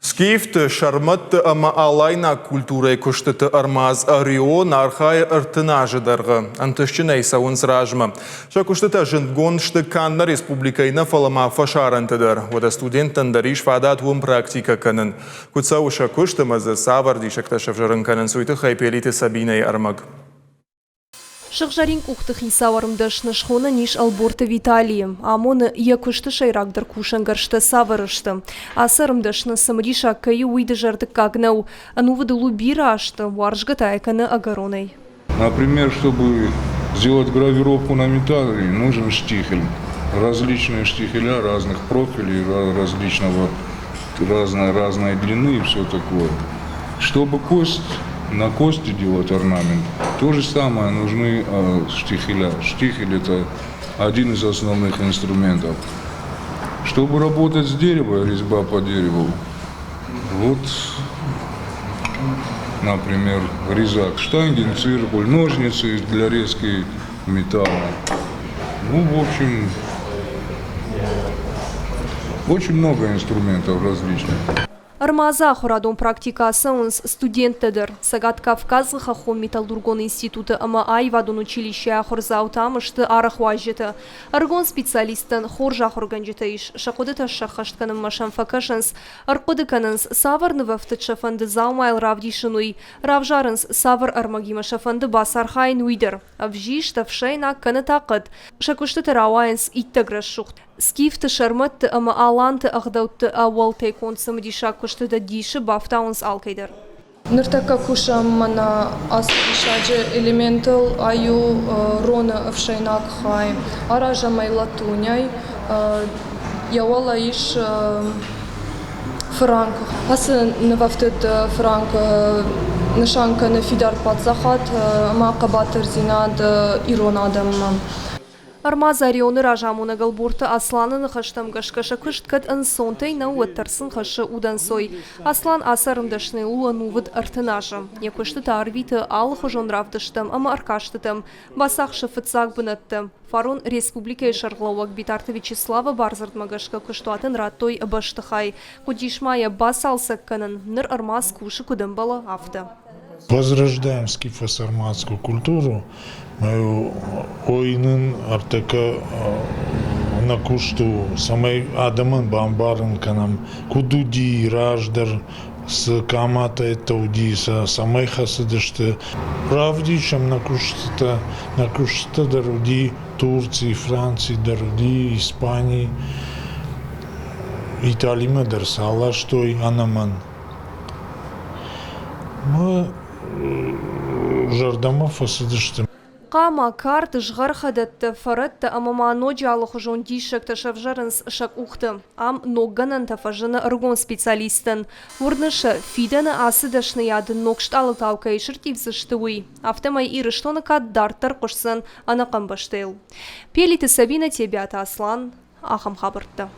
Скифты, сӕрмӕтты ӕмӕ алайнаг культурӕйы куыстыты ӕрмадз «Орион» архайы 30 азы дӕргъы. Ӕнтыстджынӕй цӕуынц размӕ. Сӕ куыстытӕ зындгонд сты канд нӕ республикӕйы нӕ, фӕлӕ ма фӕсарӕнты дӕр. Уӕдӕ студенттӕн дӕр ис фадат уым практикӕ кӕнын. Куыд цӕуы сӕ куыст ӕмӕ дзы цавӕр диссӕгтӕ сӕвзӕрын кӕнынц, уый тыххӕй Пелиты Сабинӕйы ӕрмӕг. Сыгъзӕрин къухты хицау ӕрмдӕсны схонӕн ис Ӕлборты Виталийы. Амоны, йӕ куысты сӕйрагдӕр кусӕнгӕрзтӕ цавӕр сты. Ацы ӕрмдӕсны цымыдисаг кӕй у, уый дызӕрдыггаг нӕу. Ӕнувыд ыл у бирӕ азты, уарзгӕ та йӕ кӕны ӕгӕронӕй. Например, чтобы сделать гравировку на металле, нужен штихель. Различные штихеля разных профилей, различного, разной, разной длины и все такое. Чтобы кость на кости делать орнамент, то же самое нужны штихеля. Штихель – это один из основных инструментов. Чтобы работать с деревом, резьба по дереву, вот, например, резак, штангенциркуль, ножницы для резки металла. Ну, в общем, очень много инструментов различных. Ӕрмадзы ахуырадон практикӕ ацӕуынц студенттӕ дӕр. Цӕгат Кавказы хӕххон-металлургон институты ӕмӕ аивадон училищӕйы ахуырдзаутӕ ам сты арӕх уазджытӕ. Ӕрыгон специалисттӕн хорз ахуыргӕнджытӕ ис, сӕ хъуыдытӕ сӕххӕст кӕнынмӕ сӕм фӕкӕсынц, ӕрхъуыды кӕнынц, цавӕр нывӕфтыд сӕ фӕнды дзаумайыл равдисын, уый, равзарынц, цавӕр ӕрмӕгимӕ сӕ фӕнды бацархайын, уый дӕр. Ӕвзист, ӕфсӕйнаг кӕнӕ та хъӕд. Сӕ куыстытӕ рауайынц иттӕг рӕсугъд. Скифты, сӕрмӕтты ӕмӕ аланты ӕгъдӕутты ӕууӕлтӕй конд цымыдисаг куыстытӕ дисы бафтауынц алкӕй дӕр. Ныртӕккӕ кусӕм мӕнӕ ацы диссаджы элементыл, ай у роны ӕфсӕйнаг хай. Аразӕм ӕй латунӕй, йӕ уӕлӕ ис фыранк. Ацы нывӕфтыд фыранк нысан кӕны фидар паддзахад ӕмӕ хъӕбатырдзинад ирон адӕммӕ. Ӕрмадз Орионы разамонӕг Ӕлборты Асланы ныхӕстӕм гӕсгӕ сӕ куыст кӕд ӕнцонтӕй нӕу, уӕддӕр сын хӕссы удӕнцой. Аслан ацы ӕрмдӕсныйыл у ӕнувыд 30 азы. Йӕ куыстытӕ ӕрвиты алыхуызон равдысттӕм ӕмӕ ӕркастытӕм, бацахсы фыццаг бынӕттӕ. Фарон республикӕйы сӕргълӕууӕг Битарты Вячеславы бардзырдмӕ гӕсгӕ куыстуатӕн радтой бӕстыхай. Хъуыдис ма йӕ бацалцӕг кӕнын, ныр ӕрмадз кусы куыд ӕмбӕлы, афтӕ. Возрождаем скифо-сарматскую культуру. Ой нын ӕртӕккӕ нӕ куыст у, цӕмӕй адӕмӕн бамбарын кӕнӕм, куыд уыди раздӕр, цы къаматӕ уыди, цӕмӕй хӕцыдысты. Равдисӕм нӕ куыстытӕ. Нӕ куыстытӕ дӕр уыди Турци, Франци дӕр уыди, Испани, Италимӕ дӕр сӕ аластой ӕнӕмӕн. Мӕ зӕрдӕмӕ фӕцыдысты. Хъама, кард, згъӕрхӕдӕттӕ, фӕрӕттӕ ӕмӕ ма ноджы алыхуызон диссӕгтӕ сӕвзӕрынц сӕ къухты. Ам ног гӕнӕнтӕ фӕзыны ӕрыгон специалисттӕн. Уырны сӕ, фидӕны ацы дӕсныйады ног стъалытау кӕй сыртъивдзысты, уый. Афтӕмӕй Ирыстоны кад дарддӕр хъуысдзӕн ӕнӕхъӕн бӕстӕйыл. Пелиты Сабинӕ, Тебиаты Аслан, ахӕм хабӕрттӕ.